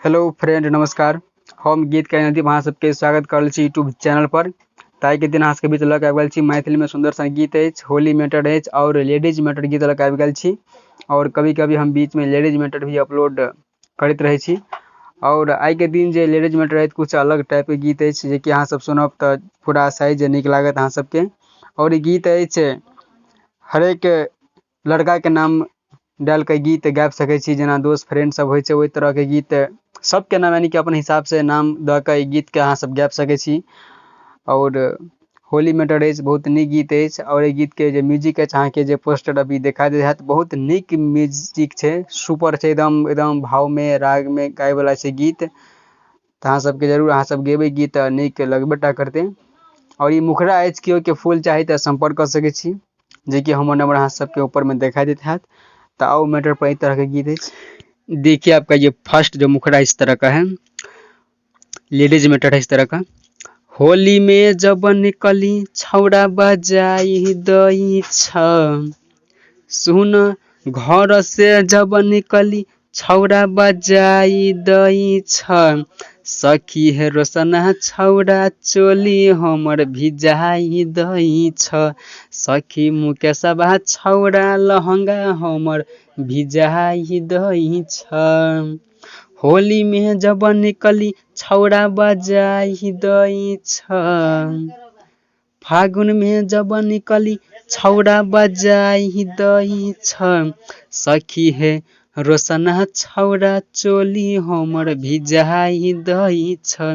Hello friend नमस्कार। हम गीत नदीप अहाँ सबके स्वागत कर रहल छी यूट्यूब चैनल पर। तऽ आइके दिन अहाँ सबके बीच लऽ कऽ आबि गेल छी मैथिलीमे सुन्दर सन गीत अछि, होली मैटर अछि आओर लेडीज मैटर गीत लऽ कऽ आबि गेल छी। आओर कभी कभी हम बीचमे लेडीज मैटर भी अपलोड करैत रहै छी। आओर आइके दिन जे लेडीज मैटर अछि किछु अलग टाइपके गीत अछि जेकि अहाँ सब सुनब तऽ पूरा साइज नीक लागत अहाँ सबके। आओर ई गीत अछि हरेक लड़काके नाम डालि कऽ गीत गाबि सकै छी, जेना दोस्त फ्रेंड सब होइ छै ओहि तरहके गीत सबके नाम यानी कि अपन हिसाबसँ नाम दऽ कऽ ई गीतके अहाँ सब गाबि सकै छी। आओर होली मैटर अछि, बहुत नीक गीत अछि। आओर एहि गीतके जे म्यूजिक अछि अहाँके जे पोस्टर अभी देखा दैत हैत, बहुत नीक म्यूजिक छै, सुपर छै, एकदम एकदम भावमे रागमे गाबैवला छै गीत। तऽ अहाँ सबके जरूर अहाँ सब गेबै गीत तऽ नीक लगबे टा करतै। आओर ई मुखड़ा अछि, केओ के फूल चाही तऽ सम्पर्क कऽ सकै छी, जेकि हमर नंबर अहाँ सबके ऊपरमे देखाइ दैत हैत। तऽ आउ मैटर पर एहि तरहके गीत अछि। देखिए आपका ये फर्स्ट जो मुखड़ा इस तरह का है, लेडीज मैटर है इस तरह का। होली में जब निकली छौड़ा बजाई दई छ, सुन घर से जब निकली छौड़ा बजाई दई छ, सखी हे रोशना छौड़ा चोली हमर भिजाई दई छ, सखी मुकेशबा छौड़ा लहंगा हमर भिजाई दई छ। होली में जब निकली छौड़ा बजाई दई छ, फागुन में जब निकली छौड़ा बजाई दई छ, सखी हे रोशना छौड़ा चोली हमर भिजाई दई छ,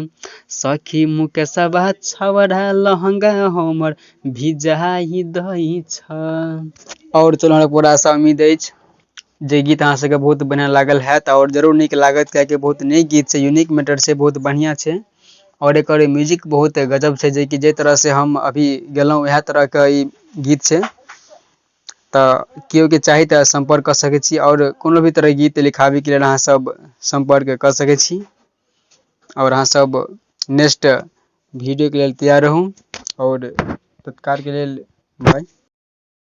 सखी मुकेशबा छौड़ा लहंगा हमर भिजाई दई छ। आओर चलू, हमरा पूरा आशा उम्मीद अछि जे गीत अहाँ सबके बहुत बढ़िआँ लागल हैत आओर जरूर नीक लागत, कियाकि बहुत नीक गीत छै, यूनिक मैटर छै, बहुत बढ़िआँ छै। आओर एकर म्यूजिक बहुत गजब छै, जेकि जाहि तरहसँ हम अभी गेलहुँ इएह तरहके ई गीत छै। तऽ केओके चाही तऽ सम्पर्क कऽ सकै छी आओर कोनो भी तरहके गीत लिखाबैके लेल अहाँ सब सम्पर्क कऽ सकै छी। आओर अहाँ सब नेक्स्ट वीडियोके लेल तैयार रहू आओर तत्कालके लेल बाय।